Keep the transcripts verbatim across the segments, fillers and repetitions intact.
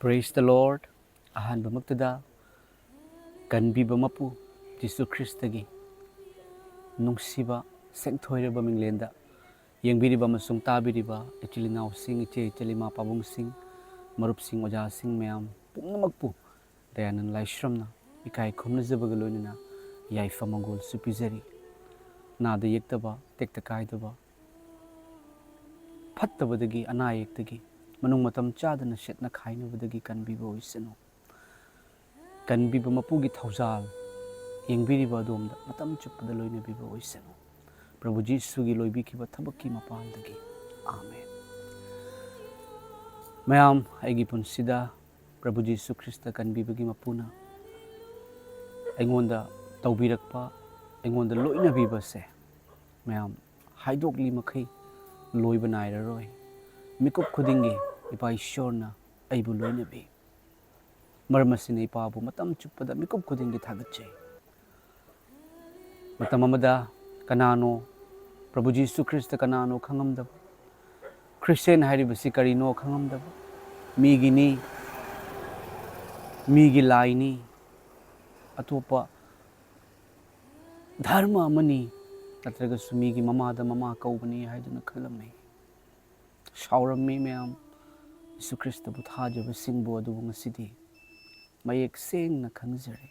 Praise the Lord. ꯑꯍꯥꯟꯕꯃꯛꯇꯗ ꯀꯟꯕꯤꯕ ꯃꯄꯨ ꯖꯤꯁꯨ ꯈ꯭ꯔꯤꯁꯇꯒꯤ ꯅꯨꯡꯁꯤꯕ ꯁꯦꯡꯊꯣꯏꯔꯕ ꯃꯤꯡꯂꯦꯟꯗ ꯌꯦꯡꯕꯤꯔꯤꯕ ꯑꯃꯁꯨꯡ ꯇꯥꯕꯤꯔꯤꯕ ꯏꯆꯤꯜ ꯏꯅꯥꯎꯁꯤꯡ, ꯏꯆꯦ ꯏꯆꯜ, ꯏꯃꯥ ꯄꯥꯕꯨꯡꯁꯤꯡ, ꯃꯔꯨꯞꯁꯤꯡ, ꯑꯣꯖꯥꯁꯤꯡ ꯃꯌꯥꯝ ꯄꯨꯝꯅꯃꯛꯄꯨ ꯗꯌꯥꯅꯟ ꯂꯥꯏꯁ꯭ꯔꯝꯅ ꯏꯀꯥꯏ ꯈꯨꯝꯅꯖꯕꯒ ꯂꯣꯏꯅꯅ ꯌꯥꯏꯐ ꯃꯪꯒꯣꯜꯁꯨ ꯄꯤꯖꯔꯤ꯫ ꯅꯥꯗ ꯌꯦꯛꯇꯕ, ꯇꯦꯛꯇ ꯀꯥꯏꯗꯕ, ꯐꯠꯇꯕꯗꯒꯤ, ꯑꯅꯥ ꯑꯌꯦꯛꯇꯒꯤ, ꯃꯅꯨꯡ ꯃꯇꯝ ꯆꯥꯗꯅ ꯁꯦꯠꯅ ꯈꯥꯏꯅꯕꯗꯒꯤ ꯀꯟꯕꯤꯕ ꯑꯣꯏꯁꯅꯨ꯫ ꯀꯟꯕꯤꯕ ꯃꯄꯨꯒꯤ ꯊꯧꯖꯥꯜ ꯌꯦꯡꯕꯤꯔꯤꯕ ꯑꯗꯣꯝꯗ ꯃꯇꯝ ꯆꯨꯞꯄꯗ ꯂꯣꯏꯅꯕꯤꯕ ꯑꯣꯏꯁꯅꯨ꯫ ꯄ꯭ꯔꯚꯨ ꯖꯤꯁꯨꯒꯤ ꯂꯣꯏꯕꯤꯈꯤꯕ ꯊꯕꯛꯀꯤ ꯃꯄꯥꯜꯗꯒꯤ꯫ ꯑꯥꯃꯦꯟ꯫ ꯃꯌꯥꯝ, ꯑꯩꯒꯤ ꯄꯨꯟꯁꯤꯗ ꯄ꯭ꯔꯚꯨ ꯖꯤꯁꯨ ꯈ꯭ꯔꯤꯁꯇ ꯀꯟꯕꯤꯕꯒꯤ ꯃꯄꯨꯅ ꯑꯩꯉꯣꯟꯗ ꯇꯧꯕꯤꯔꯛꯄ, ꯑꯩꯉꯣꯟꯗ ꯂꯣꯏꯅꯕꯤꯕꯁꯦ ꯃꯌꯥꯝ ꯍꯥꯏꯗꯣꯛꯂꯤ ꯃꯈꯩ ꯂꯣꯏꯕ ꯅꯥꯏꯔꯔꯣꯏ꯫ ꯃꯤꯀꯨꯞ ꯈꯨꯗꯤꯡꯒꯤ ꯏꯄꯥ ꯏꯁꯣꯔꯅ ꯑꯩꯕꯨ ꯂꯣꯏꯅꯕꯤ꯫ ꯃꯔꯝ ꯑꯁꯤꯅ ꯏꯄꯥꯕꯨ ꯃꯇꯝ ꯆꯨꯞꯄꯗ ꯃꯤꯀꯨꯞ ꯈꯨꯗꯤꯡꯒꯤ ꯊꯥꯒꯠꯆꯩ꯫ ꯃꯇꯝ ꯑꯃꯗ ꯀꯅꯥꯅꯣ, ꯄ꯭ꯔꯚꯨ ꯖꯤꯁꯨ ꯈ꯭ꯔꯤꯁꯇ ꯀꯅꯥꯅꯣ ꯈꯪꯉꯝꯗꯕ, ꯈ꯭ꯔꯤꯁꯇꯦꯟ ꯍꯥꯏꯔꯤꯕꯁꯤ ꯀꯔꯤꯅꯣ ꯈꯪꯉꯝꯗꯕ, ꯃꯤꯒꯤꯅꯤ, ꯃꯤꯒꯤ ꯂꯥꯏꯅꯤ, ꯑꯇꯣꯞꯄ ꯙꯔꯃ ꯑꯃꯅꯤ, ꯅꯠꯇ꯭ꯔꯒꯁꯨ ꯃꯤꯒꯤ ꯃꯃꯥꯗ ꯃꯃꯥ ꯀꯧꯕꯅꯤ ꯍꯥꯏꯗꯨꯅ ꯈꯜꯂꯝꯃꯤ꯫ ꯁꯥꯎꯔꯝꯃꯤ ꯃꯌꯥꯝ꯫ ꯖꯤꯁꯨ ꯈ꯭ꯔꯤꯁꯇꯕꯨ ꯊꯥꯖꯕꯁꯤꯡꯕꯨ ꯑꯗꯨꯕꯨ ꯉꯁꯤꯗꯤ ꯃꯌꯦꯛ ꯁꯦꯡꯅ ꯈꯪꯖꯔꯦ꯫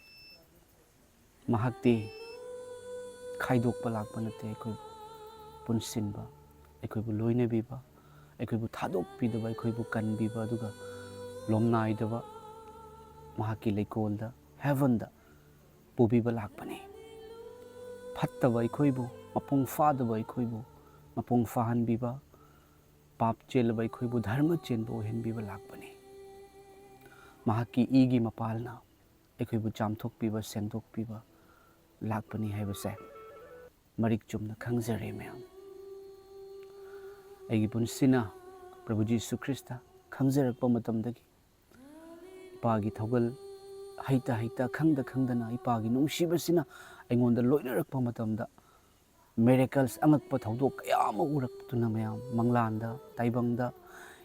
ꯃꯍꯥꯛꯇꯤ ꯈꯥꯏꯗꯣꯛꯄ ꯂꯥꯛꯄ ꯅꯠꯇꯦ, ꯑꯩꯈꯣꯏꯕꯨ ꯄꯨꯟꯁꯤꯟꯕ, ꯑꯩꯈꯣꯏꯕꯨ ꯂꯣꯏꯅꯕꯤꯕ, ꯑꯩꯈꯣꯏꯕꯨ ꯊꯥꯗꯣꯛꯄꯤꯗꯕ, ꯑꯩꯈꯣꯏꯕꯨ ꯀꯟꯕꯤꯕ, ꯑꯗꯨꯒ ꯂꯣꯝꯅꯥꯏꯗꯕ ꯃꯍꯥꯛꯀꯤ ꯂꯩꯀꯣꯜꯗ, ꯍꯦꯚꯟꯗ ꯄꯨꯕꯤꯕ ꯂꯥꯛꯄꯅꯤ꯫ ꯐꯠꯇꯕ ꯑꯩꯈꯣꯏꯕꯨ, ꯃꯄꯨꯡ ꯐꯥꯗꯕ ꯑꯩꯈꯣꯏꯕꯨ ꯃꯄꯨꯡ ꯐꯥꯍꯟꯕꯤꯕ, ꯄꯥꯞ ꯆꯦꯜꯂꯕ ꯑꯩꯈꯣꯏꯕꯨ ꯙꯔꯃ ꯆꯦꯟꯕ ꯑꯣꯏꯍꯟꯕꯤꯕ ꯂꯥꯛꯄꯅꯤ꯫ ꯃꯍꯥꯛꯀꯤ ꯏꯒꯤ ꯃꯄꯥꯜꯅ ꯑꯩꯈꯣꯏꯕꯨ ꯆꯥꯝꯊꯣꯛꯄꯤꯕ, ꯁꯦꯡꯗꯣꯛꯄꯤꯕ ꯂꯥꯛꯄꯅꯤ ꯍꯥꯏꯕꯁꯦ ꯃꯔꯤꯛ ꯆꯨꯝꯅ ꯈꯪꯖꯔꯦ ꯃꯌꯥꯝ꯫ ꯑꯩꯒꯤ ꯄꯨꯟꯁꯤꯅ ꯄ꯭ꯔꯚꯨ ꯖꯤꯁꯨ ꯈ꯭ꯔꯤꯁꯇ ꯈꯪꯖꯔꯛꯄ ꯃꯇꯝꯗꯒꯤ ꯏꯄꯥꯒꯤ ꯊꯧꯒꯜ ꯍꯩꯇ ꯍꯩꯇ, ꯈꯪꯗ ꯈꯪꯗꯅ ꯏꯄꯥꯒꯤ ꯅꯨꯡꯁꯤꯕꯁꯤꯅ ꯑꯩꯉꯣꯟꯗ ꯂꯣꯏꯅꯔꯛꯄ ꯃꯇꯝꯗ, miracles, ꯑꯉꯛꯄ ꯊꯧꯗꯣꯛ ꯀꯌꯥ ꯑꯃ ꯎꯔꯛꯇꯨꯅ ꯃꯌꯥꯝ, ꯃꯪꯂꯥꯟꯗ, ꯇꯥꯏꯕꯪꯗ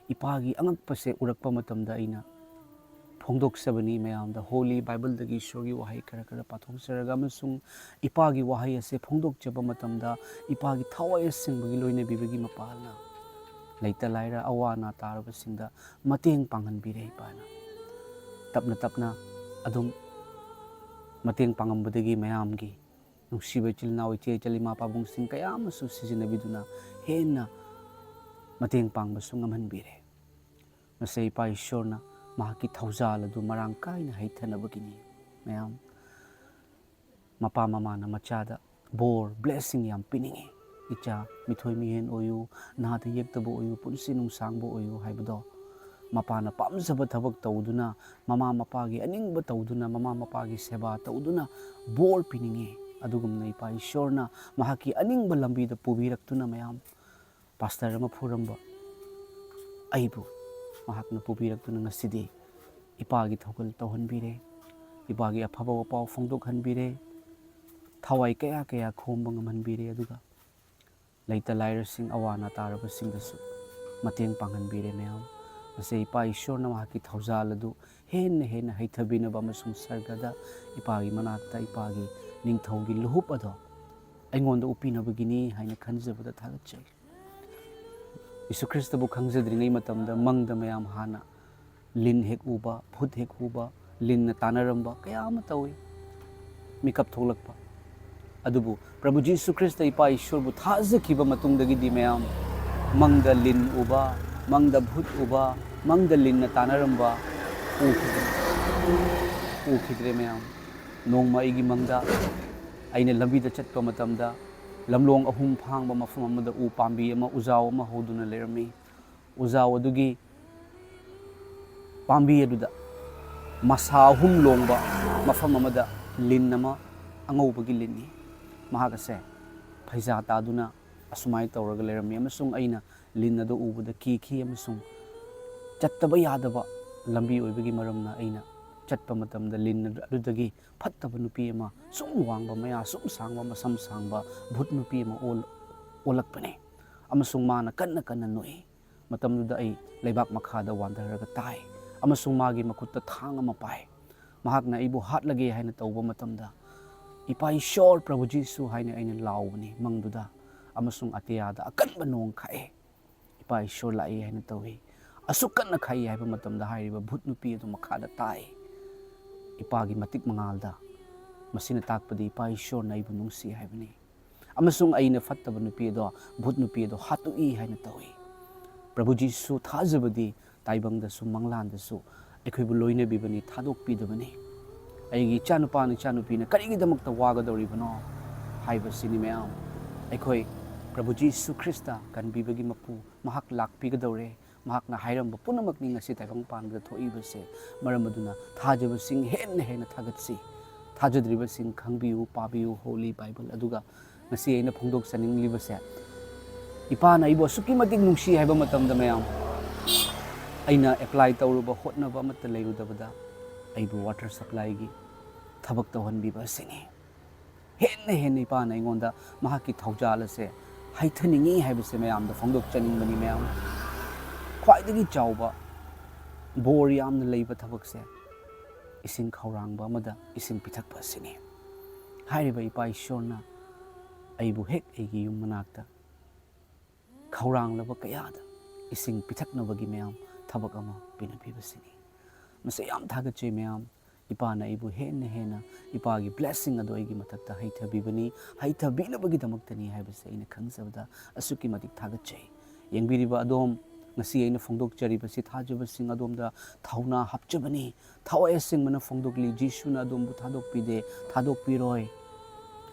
ꯏꯄꯥꯒꯤ ꯑꯉꯛꯄꯁꯦ ꯎꯔꯛꯄ ꯃꯇꯝꯗ ꯑꯩꯅ ꯐꯣꯡꯗꯣꯛꯆꯕꯅꯤ ꯃꯌꯥꯝꯗ꯫ ꯍꯣꯂꯤ ꯕꯥꯏꯕꯜꯗꯒꯤ ꯏꯁꯣꯔꯒꯤ ꯋꯥꯍꯩ ꯈꯔ ꯈꯔ ꯄꯥꯊꯣꯛꯆꯔꯒ ꯑꯃꯁꯨꯡ ꯏꯄꯥꯒꯤ ꯋꯥꯍꯩ ꯑꯁꯦ ꯐꯣꯡꯗꯣꯛꯆꯕ ꯃꯇꯝꯗ ꯏꯄꯥꯒꯤ ꯊꯋꯥꯏ ꯑꯁꯦꯡꯕꯒꯤ ꯂꯣꯏꯅꯕꯤꯕꯒꯤ ꯃꯄꯥꯜꯅ ꯂꯩꯇ ꯂꯥꯏꯔ ꯑꯋꯥ ꯑꯅꯥ ꯇꯥꯔꯕꯁꯤꯡꯗ ꯃꯇꯦꯡ ꯄꯥꯡꯍꯟꯕꯤꯔꯦ ꯏꯄꯥꯅ꯫ ꯇꯞꯅ ꯇꯞꯅ ꯑꯗꯨꯝ ꯃꯇꯦꯡ ꯄꯥꯡꯉꯝꯕꯗꯒꯤ ꯃꯌꯥꯝꯒꯤ ꯅꯨꯡꯁꯤꯕ ꯏꯆꯤꯜ ꯏꯅꯥꯎ, ꯏꯆꯦ ꯏꯆꯜ, ꯏꯃꯥ ꯄꯥꯕꯨꯡꯁꯤꯡ ꯀꯌꯥ ꯑꯃꯁꯨ ꯁꯤꯖꯤꯟꯅꯕꯤꯗꯨꯅ ꯍꯦꯟꯅ ꯃꯇꯦꯡ ꯄꯥꯡꯕꯁꯨ ꯉꯝꯍꯟꯕꯤꯔꯦ꯫ ꯃꯁꯤ ꯏꯄꯥ ꯏꯁꯣꯔꯅ ꯃꯍꯥꯛꯀꯤ ꯊꯧꯖꯥꯜ ꯑꯗꯨ ꯃꯔꯥꯡ ꯀꯥꯏꯅ ꯍꯩꯊꯅꯕꯒꯤꯅꯤ꯫ ꯃꯌꯥꯝ, ꯃꯄꯥ ꯃꯃꯥꯅ ꯃꯆꯥꯗ ꯕꯣꯔ, ꯕ꯭ꯂꯦꯁꯤꯡ ꯌꯥꯝ ꯄꯤꯅꯤꯡꯉꯤ꯫ "ꯏꯆꯥ, ꯃꯤꯊꯣꯏ ꯃꯤꯍꯦꯟ ꯑꯣꯏꯌꯨ, ꯅꯥꯗ ꯌꯦꯛꯇꯕ ꯑꯣꯏꯌꯨ, ꯄꯨꯟꯁꯤ ꯅꯨꯡꯁꯥꯡꯕ ꯑꯣꯏꯌꯨ" ꯍꯥꯏꯕꯗꯣ, ꯃꯄꯥꯅ ꯄꯥꯝꯖꯕ ꯊꯕꯛ ꯇꯧꯗꯨꯅ, ꯃꯃꯥ ꯃꯄꯥꯒꯤ ꯑꯅꯤꯡꯕ ꯇꯧꯗꯨꯅ, ꯃꯃꯥ ꯃꯄꯥꯒꯤ ꯁꯦꯕꯥ ꯇꯧꯗꯨꯅ ꯕꯣꯔ ꯄꯤꯅꯤꯡꯉꯤ꯫ ꯑꯗꯨꯒꯨꯝꯅ ꯏꯄꯥ ꯏꯁꯣꯔꯅ ꯃꯍꯥꯛꯀꯤ ꯑꯅꯤꯡꯕ ꯂꯝꯕꯤꯗ ꯄꯨꯕꯤꯔꯛꯇꯨꯅ, ꯃꯌꯥꯝ, ꯄꯥꯁꯇꯔ ꯑꯃ ꯐꯨꯔꯝꯕ ꯑꯩꯕꯨ ꯃꯍꯥꯛꯅ ꯄꯨꯕꯤꯔꯛꯇꯨꯅ ꯉꯁꯤꯗꯤ ꯏꯄꯥꯒꯤ ꯊꯧꯒꯜ ꯇꯧꯍꯟꯕꯤꯔꯦ, ꯏꯄꯥꯒꯤ ꯑꯐꯕ ꯄꯥꯎ ꯐꯣꯡꯗꯣꯛꯍꯟꯕꯤꯔꯦ, ꯊꯋꯥꯏ ꯀꯌꯥ ꯀꯌꯥ ꯈꯣꯝꯕ ꯉꯝꯍꯟꯕꯤꯔꯦ, ꯑꯗꯨꯒ ꯂꯩꯇ ꯂꯥꯏꯔꯁꯤꯡ, ꯑꯋꯥ ꯑꯅꯥ ꯇꯥꯔꯕꯁꯤꯡꯗꯁꯨ ꯃꯇꯦꯡ ꯄꯥꯡꯍꯟꯕꯤꯔꯦ꯫ ꯃꯌꯥꯝ, ꯃꯁꯤ ꯏꯄꯥ ꯏꯁꯣꯔꯅ ꯃꯍꯥꯛꯀꯤ ꯊꯧꯖꯥꯜ ꯑꯗꯨ ꯍꯦꯟꯅ ꯍꯦꯟꯅ ꯍꯩꯊꯕꯤꯅꯕ ꯑꯃꯁꯨꯡ ꯁꯔꯒꯗ ꯏꯄꯥꯒꯤ ꯃꯅꯥꯛꯇ ꯏꯄꯥꯒꯤ ꯅꯤꯡꯊꯧꯒꯤ ꯂꯨꯍꯨꯞ ꯑꯗꯣ ꯑꯩꯉꯣꯟꯗ ꯎꯞꯄꯤꯅꯕꯒꯤꯅꯤ ꯍꯥꯏꯅ ꯈꯟꯖꯕꯗ ꯊꯥꯒꯠꯆꯩ꯫ ꯌꯤꯁꯨ ꯈ꯭ꯔꯤꯁꯇꯕꯨ ꯈꯪꯖꯗ꯭ꯔꯤꯉꯩ ꯃꯇꯝꯗ ꯃꯪꯗ ꯃꯌꯥꯝ ꯍꯥꯟꯅ ꯂꯤꯟ ꯍꯦꯛ ꯎꯕ, ꯚꯨꯠ ꯍꯦꯛ ꯎꯕ, ꯂꯤꯟꯅ ꯇꯥꯟꯅꯔꯝꯕ ꯀꯌꯥ ꯑꯃ ꯇꯧꯏ꯫ ꯃꯤꯀꯞ ꯊꯣꯛꯂꯛꯄ꯫ ꯑꯗꯨꯕꯨ ꯄ꯭ꯔꯚꯨ ꯖꯤꯁꯨ ꯈ꯭ꯔꯤꯁꯇ ꯏꯄꯥ ꯏꯁꯣꯔꯕꯨ ꯊꯥꯖꯈꯤꯕ ꯃꯇꯨꯡꯗꯒꯤꯗꯤ ꯃꯌꯥꯝ ꯃꯪꯗ ꯂꯤꯟ ꯎꯕ, ꯃꯪꯗ ꯚꯨꯠ ꯎꯕ, ꯃꯪꯗ ꯂꯤꯟꯅ ꯇꯥꯟꯅꯔꯝꯕ ꯎꯈꯤꯗ꯭ꯔꯦ꯫ ꯎꯈꯤꯗ꯭ꯔꯦ ꯃꯌꯥꯝ꯫ ꯅꯣꯡꯃ ꯑꯩꯒꯤ ꯃꯪꯗ ꯑꯩꯅ ꯂꯝꯕꯤꯗ ꯆꯠꯄ ꯃꯇꯝꯗ ꯂꯝꯂꯣꯡ ꯑꯍꯨꯝ ꯐꯥꯡꯕ ꯃꯐꯝ ꯑꯃꯗ ꯎ ꯄꯥꯝꯕꯤ ꯑꯃ, ꯎꯖꯥꯎ ꯑꯃ ꯍꯧꯗꯨꯅ ꯂꯩꯔꯝꯃꯤ꯫ ꯎꯖꯥꯎ ꯑꯗꯨꯒꯤ ꯄꯥꯝꯕꯤ ꯑꯗꯨꯗ ꯃꯁꯥ ꯑꯍꯨꯝ ꯂꯣꯡꯕ ꯃꯐꯝ ꯑꯃꯗ ꯂꯤꯟ ꯑꯃ, ꯑꯉꯧꯕꯒꯤ ꯂꯤꯟꯅꯤ꯫ ꯃꯍꯥꯛ ꯑꯁꯦ ꯐꯩꯖꯥ ꯇꯥꯗꯨꯅ ꯑꯁꯨꯃꯥꯏꯅ ꯇꯧꯔꯒ ꯂꯩꯔꯝꯃꯤ, ꯑꯃꯁꯨꯡ ꯑꯩꯅ ꯂꯤꯟ ꯑꯗꯨ ꯎꯕꯗ ꯀꯤꯈꯤ, ꯑꯃꯁꯨꯡ ꯆꯠꯇꯕ ꯌꯥꯗꯕ ꯂꯝꯕꯤ ꯑꯣꯏꯕꯒꯤ ꯃꯔꯝꯅ ꯑꯩꯅ ꯆꯠꯄ ꯃꯇꯝꯗ ꯂꯤꯟ ꯑꯗꯨꯗꯒꯤ ꯐꯠꯇꯕ ꯅꯨꯄꯤ ꯑꯃ, ꯁꯨꯝ ꯋꯥꯡꯕ, ꯃꯌꯥ ꯁꯨꯝ ꯁꯥꯡꯕ, ꯃꯁꯝ ꯁꯥꯡꯕ ꯚꯨꯠ ꯅꯨꯄꯤ ꯑꯃ ꯑꯣꯜ-, ꯑꯣꯜꯂꯛꯄꯅꯦ꯫ ꯑꯃꯁꯨꯡ ꯃꯥꯅ ꯀꯟꯅ ꯀꯟꯅ ꯅꯣꯛꯏ꯫ ꯃꯇꯝꯗꯨꯗ ꯑꯩ ꯂꯩꯕꯥꯛ ꯃꯈꯥꯗ ꯋꯥꯟꯊꯔꯒ ꯇꯥꯏ꯫ ꯑꯃꯁꯨꯡ ꯃꯥꯒꯤ ꯃꯈꯨꯠꯇ ꯊꯥꯡ ꯑꯃ ꯄꯥꯏ꯫ ꯃꯍꯥꯛꯅ ꯑꯩꯕꯨ ꯍꯥꯠꯂꯒꯦ ꯍꯥꯏꯅ ꯇꯧꯕ ꯃꯇꯝꯗ, "ꯏꯄꯥ ꯏꯁꯣꯔ, ꯄ꯭ꯔꯚꯨ ꯖꯤꯁꯨ" ꯍꯥꯏꯅ ꯑꯩꯅ ꯂꯥꯎꯕꯅꯤ ꯃꯪꯗꯨꯗ, ꯑꯃꯁꯨꯡ ꯑꯇꯤꯌꯥꯗ ꯑꯀꯟꯕ ꯅꯣꯡ ꯈꯥꯛꯑꯦ꯫ "ꯏꯄꯥ ꯏꯁꯣꯔ ꯂꯥꯛꯏ" ꯍꯥꯏꯅ ꯇꯧꯏ꯫ ꯑꯁꯨꯛ ꯀꯟꯅ ꯈꯥꯛꯏ ꯍꯥꯏꯕ ꯃꯇꯝꯗ, ꯍꯥꯏꯔꯤꯕ ꯚꯨꯠ ꯅꯨꯄꯤ ꯑꯗꯨ ꯃꯈꯥꯗ ꯇꯥꯏ꯫ ꯏꯄꯥꯒꯤ ꯃꯇꯤꯛ ꯃꯉꯥꯜꯗ, ꯃꯁꯤꯅ ꯇꯥꯛꯄꯗꯤ ꯏꯄꯥ ꯏꯁꯣꯔꯅ ꯑꯩꯕꯨ ꯅꯨꯡꯁꯤ ꯍꯥꯏꯕꯅꯤ꯫ ꯑꯃꯁꯨꯡ ꯑꯩꯅ ꯐꯠꯇꯕ ꯅꯨꯄꯤ ꯑꯗꯣ, ꯚꯨꯠ ꯅꯨꯄꯤ ꯑꯗꯣ ꯍꯥꯠꯇꯣꯛꯏ ꯍꯥꯏꯅ ꯇꯧꯏ꯫ ꯄ꯭ꯔꯚꯨ ꯖꯤꯁꯨ ꯊꯥꯖꯕꯗꯤ ꯇꯥꯏꯕꯪꯗꯁꯨ ꯃꯪꯂꯥꯟꯗꯁꯨ ꯑꯩꯈꯣꯏꯕꯨ ꯂꯣꯏꯅꯕꯤꯕꯅꯤ, ꯊꯥꯗꯣꯛꯄꯤꯗꯕꯅꯤ꯫ ꯑꯩꯒꯤ ꯏꯆꯥꯅꯨꯄꯥ ꯏꯆꯥꯅꯨꯄꯤꯅ ꯀꯔꯤꯒꯤꯗꯃꯛꯇ ꯋꯥꯒꯗꯧꯔꯤꯕꯅꯣ ꯍꯥꯏꯕꯁꯤꯅꯤ ꯃꯌꯥꯝ꯫ ꯑꯩꯈꯣꯏ ꯄ꯭ꯔꯚꯨ ꯖꯤꯁꯨ ꯈ꯭ꯔꯤꯁꯇ ꯀꯟꯕꯤꯕꯒꯤ ꯃꯄꯨ, ꯃꯍꯥꯛ ꯂꯥꯛꯄꯤꯒꯗꯧꯔꯦ꯫ ꯃꯍꯥꯛꯅ ꯍꯥꯏꯔꯝꯕ ꯄꯨꯝꯅꯃꯛꯅꯤ ꯉꯁꯤ ꯇꯥꯏꯕꯪ ꯄꯥꯟꯕꯗ ꯊꯣꯛꯏꯕꯁꯦ꯫ ꯃꯔꯝ ꯑꯗꯨꯅ ꯊꯥꯖꯕꯁꯤꯡ ꯍꯦꯟꯅ ꯍꯦꯟꯅ ꯊꯥꯒꯠꯁꯤ꯫ ꯊꯥꯖꯗ꯭ꯔꯤꯕꯁꯤꯡ ꯈꯪꯕꯤꯌꯨ, ꯄꯥꯕꯤꯌꯨ Holy Bible꯫ ꯑꯗꯨꯒ ꯉꯁꯤ ꯑꯩꯅ ꯐꯣꯡꯗꯣꯛꯆꯅꯤꯡꯂꯤꯕꯁꯦ, ꯏꯄꯥꯅ ꯑꯩꯕꯨ ꯑꯁꯨꯛꯀꯤ ꯃꯇꯤꯛ ꯅꯨꯡꯁꯤ ꯍꯥꯏꯕ ꯃꯇꯝꯗ, ꯃꯌꯥꯝ, ꯑꯩꯅ apply ꯇꯧꯔꯨꯕ ꯍꯣꯠꯅꯕ ꯑꯃꯠꯇ ꯂꯩꯔꯨꯗꯕꯗ, ꯑꯩꯕꯨ water supplyꯒꯤ ꯊꯕꯛ ꯇꯧꯍꯟꯕꯤꯕ ꯑꯁꯤꯅꯤ꯫ ꯍꯦꯟꯅ ꯍꯦꯟꯅ ꯏꯄꯥꯅ ꯑꯩꯉꯣꯟꯗ ꯃꯍꯥꯛꯀꯤ ꯊꯧꯖꯥꯜ ꯑꯁꯦ ꯍꯩꯊꯅꯤꯡꯉꯤ ꯍꯥꯏꯕꯁꯦ ꯃꯌꯥꯝꯗ ꯐꯣꯡꯗꯣꯛꯆꯅꯤꯡꯕꯅꯤ꯫ ꯃꯌꯥꯝ, ꯈ꯭ꯋꯥꯏꯗꯒꯤ ꯆꯥꯎꯕ ꯕꯣꯔ ꯌꯥꯝꯅ ꯂꯩꯕ ꯊꯕꯛꯁꯦ ꯏꯁꯤꯡ ꯈꯧꯔꯥꯡꯕ ꯑꯃꯗ ꯏꯁꯤꯡ ꯄꯤꯊꯛꯄ ꯑꯁꯤꯅꯤ꯫ ꯍꯥꯏꯔꯤꯕ ꯏꯄꯥ ꯏꯁꯣꯔꯅ ꯑꯩꯕꯨ ꯍꯦꯛ ꯑꯩꯒꯤ ꯌꯨꯝ ꯃꯅꯥꯛꯇ ꯈꯧꯔꯥꯡꯂꯕ ꯀꯌꯥꯗ ꯏꯁꯤꯡ ꯄꯤꯊꯛꯅꯕꯒꯤ ꯃꯌꯥꯝ ꯊꯕꯛ ꯑꯃ ꯄꯤꯅꯕꯤꯕꯁꯤꯅꯤ꯫ ꯃꯁꯤ ꯌꯥꯝ ꯊꯥꯒꯠꯆꯩ ꯃꯌꯥꯝ꯫ ꯏꯄꯥꯅ ꯑꯩꯕꯨ ꯍꯦꯟꯅ ꯍꯦꯟꯅ ꯏꯄꯥꯒꯤ blessing ꯑꯗꯨ ꯑꯩꯒꯤ ꯃꯊꯛꯇ ꯍꯩꯊꯕꯤꯕꯅꯤ, ꯍꯩꯊꯕꯤꯅꯕꯒꯤꯗꯃꯛꯇꯅꯤ ꯍꯥꯏꯕꯁꯦ ꯑꯩꯅ ꯈꯪꯖꯕꯗ ꯑꯁꯨꯛꯀꯤ ꯃꯇꯤꯛ ꯊꯥꯒꯠꯆꯩ꯫ ꯌꯦꯡꯕꯤꯔꯤꯕ ꯑꯗꯣꯝ, ꯉꯁꯤ ꯑꯩꯅ ꯐꯣꯡꯗꯣꯛꯆꯔꯤꯕꯁꯤ ꯊꯥꯖꯕꯁꯤꯡ ꯑꯗꯣꯝꯗ ꯊꯧꯅꯥ ꯍꯥꯞꯆꯕꯅꯤ꯫ ꯊꯋꯥꯏ ꯑꯁꯦꯡꯕꯅ ꯐꯣꯡꯗꯣꯛꯂꯤ, ꯖꯤꯁꯨꯅ ꯑꯗꯣꯝꯕꯨ ꯊꯥꯗꯣꯛꯄꯤꯗꯦ, ꯊꯥꯗꯣꯛꯄꯤꯔꯣꯏ꯫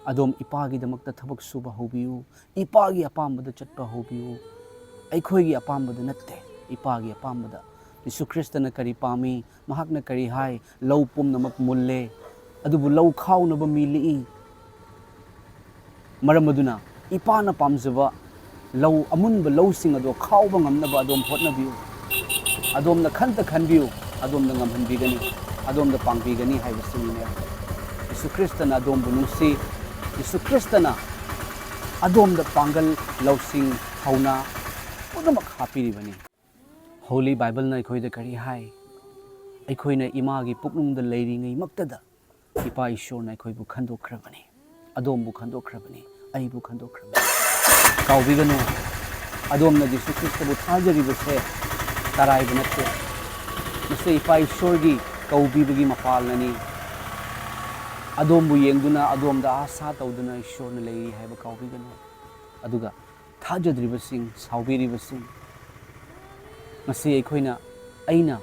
ꯑꯗꯣꯝ ꯏꯄꯥꯒꯤꯗꯃꯛꯇ ꯊꯕꯛ ꯁꯨꯕ ꯍꯧꯕꯤꯌꯨ, ꯏꯄꯥꯒꯤ ꯑꯄꯥꯝꯕꯗ ꯆꯠꯄ ꯍꯧꯕꯤꯌꯨ꯫ ꯑꯩꯈꯣꯏꯒꯤ ꯑꯄꯥꯝꯕꯗ ꯅꯠꯇꯦ, ꯏꯄꯥꯒꯤ ꯑꯄꯥꯝꯕꯗ꯫ ꯖꯤꯁꯨ ꯈ꯭ꯔꯤꯁꯇꯅ ꯀꯔꯤ ꯄꯥꯝꯃꯤ? ꯃꯍꯥꯛꯅ ꯀꯔꯤ ꯍꯥꯏ? "ꯂꯧ ꯄꯨꯝꯅꯃꯛ ꯃꯨꯜꯂꯦ, ꯑꯗꯨꯕꯨ ꯂꯧ ꯈꯥꯎꯅꯕ ꯃꯤ ꯂꯤꯛꯏ"꯫ ꯃꯔꯝ ꯑꯗꯨꯅ ꯏꯄꯥꯅ ꯄꯥꯝꯖꯕ ꯂꯧ, ꯑꯃꯨꯟꯕ ꯂꯧꯁꯤꯡ ꯑꯗꯣ ꯈꯥꯎꯕ ꯉꯝꯅꯕ ꯑꯗꯣꯝ ꯍꯣꯠꯅꯕꯤꯌꯨ꯫ ꯑꯗꯣꯝꯅ ꯈꯟꯇ ꯈꯟꯕꯤꯌꯨ, ꯑꯗꯣꯝꯅ ꯉꯝꯍꯟꯕꯤꯒꯅꯤ, ꯑꯗꯣꯝꯗ ꯄꯥꯡꯕꯤꯒꯅꯤ ꯍꯥꯏꯕꯁꯤꯅꯤꯅꯦ꯫ ꯖꯤꯁꯨ ꯈ꯭ꯔꯤꯁꯇꯅ ꯑꯗꯣꯝꯕꯨ ꯅꯨꯡꯁꯤ, ꯖꯤꯁꯨ ꯈ꯭ꯔꯤꯁꯇꯅ ꯑꯗꯣꯝꯗ ꯄꯥꯡꯒꯜ, ꯂꯧꯁꯤꯡ, ꯊꯧꯅꯥ ꯄꯨꯝꯅꯃꯛ ꯍꯥꯞꯄꯤꯔꯤꯕꯅꯤ꯫ Holy Bibleꯅ ꯑꯩꯈꯣꯏꯗ ꯀꯔꯤ ꯍꯥꯏ? ꯑꯩꯈꯣꯏꯅ ꯏꯃꯥꯒꯤ ꯄꯨꯛꯅꯨꯡꯗ ꯂꯩꯔꯤꯉꯩꯃꯛꯇꯗ ꯏꯄꯥ ꯏꯁꯣꯔꯅ ꯑꯩꯈꯣꯏꯕꯨ ꯈꯟꯗꯣꯛꯈ꯭ꯔꯕꯅꯤ, ꯑꯗꯣꯝꯕꯨ ꯈꯟꯗꯣꯛꯈ꯭ꯔꯕꯅꯤ, ꯑꯩꯕꯨ ꯈꯟꯗꯣꯛꯈ꯭ꯔꯕꯅꯤ꯫ ꯀꯥꯎꯕꯤꯒꯅꯨ, ꯑꯗꯣꯝꯅ ꯖꯤꯁꯨ ꯈ꯭ꯔꯤꯁꯇꯕꯨ ꯊꯥꯖꯔꯤꯕꯁꯦ ꯇꯔꯥꯏꯕ ꯅꯠꯇꯦ꯫ ꯃꯁꯤ ꯏꯄꯥ ꯏꯁꯣꯔꯒꯤ ꯀꯧꯕꯤꯕꯒꯤ ꯃꯄꯥꯜꯅꯅꯤ꯫ ꯑꯗꯣꯝꯕꯨ ꯌꯦꯡꯗꯨꯅ ꯑꯗꯣꯝꯗ ꯑꯥꯁꯥ ꯇꯧꯗꯨꯅ ꯏꯁꯣꯔꯅ ꯂꯩꯔꯤ ꯍꯥꯏꯕ ꯀꯥꯎꯕꯤꯒꯅꯨ꯫ ꯑꯗꯨꯒ ꯊꯥꯖꯗ꯭ꯔꯤꯕꯁꯤꯡ, ꯁꯥꯎꯕꯤꯔꯤꯕꯁꯤꯡ, ꯉꯁꯤ ꯑꯩꯈꯣꯏꯅ, ꯑꯩꯅ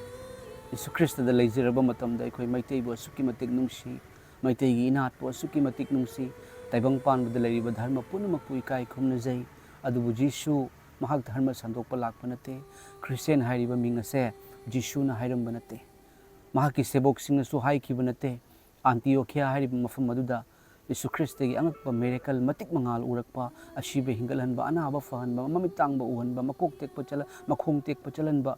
ꯖꯤꯁꯨ ꯈ꯭ꯔꯤꯁꯇꯗ ꯂꯩꯖꯔꯕ ꯃꯇꯝꯗ ꯑꯩꯈꯣꯏ ꯃꯩꯇꯩꯕꯨ ꯑꯁꯨꯛꯀꯤ ꯃꯇꯤꯛ ꯅꯨꯡꯁꯤ, ꯃꯩꯇꯩꯒꯤ ꯏꯅꯥꯠꯄꯨ ꯑꯁꯨꯛꯀꯤ ꯃꯇꯤꯛ ꯅꯨꯡꯁꯤ, ꯇꯥꯏꯕꯪ ꯄꯥꯟꯕꯗ ꯂꯩꯔꯤꯕ ꯙꯔꯃ ꯄꯨꯝꯅꯃꯛꯄꯨ ꯏꯀꯥꯏ ꯈꯨꯝꯅꯖꯩ꯫ ꯑꯗꯨꯕꯨ ꯖꯤꯁꯨ, ꯃꯍꯥꯛ ꯙꯔꯃ ꯁꯟꯗꯣꯛꯄ ꯂꯥꯛꯄ ꯅꯠꯇꯦ꯫ ꯈ꯭ꯔꯤꯁꯇꯤꯌꯥꯟ ꯍꯥꯏꯔꯤꯕ ꯃꯤꯡ ꯑꯁꯦ ꯖꯤꯁꯨꯅ ꯍꯥꯏꯔꯝꯕ ꯅꯠꯇꯦ꯫ ꯃꯍꯥꯛꯀꯤ ꯁꯦꯕꯣꯛꯁꯤꯡꯅꯁꯨ ꯍꯥꯏꯈꯤꯕ ꯅꯠꯇꯦ꯫ ꯑꯟꯇꯤꯌꯣꯈꯤꯌꯥ ꯍꯥꯏꯔꯤꯕ ꯃꯐꯝ ꯑꯗꯨꯗ ꯖꯤꯁꯨ ꯈ꯭ꯔꯤꯁꯇꯒꯤ ꯑꯉꯛꯄ ꯃꯤꯔꯦꯀꯜ, ꯃꯇꯤꯛ ꯃꯉꯥꯜ ꯎꯔꯛꯄ, ꯑꯁꯤꯕ ꯍꯤꯡꯒꯠꯍꯟꯕ, ꯑꯅꯥꯕ ꯐꯍꯟꯕ, ꯃꯃꯤꯠ ꯇꯥꯡꯕ ꯎꯍꯟꯕ, ꯃꯀꯣꯛ ꯇꯦꯛꯄ ꯆꯠꯂ-, ꯃꯈꯣꯡ ꯇꯦꯛꯄ ꯆꯠꯍꯟꯕ,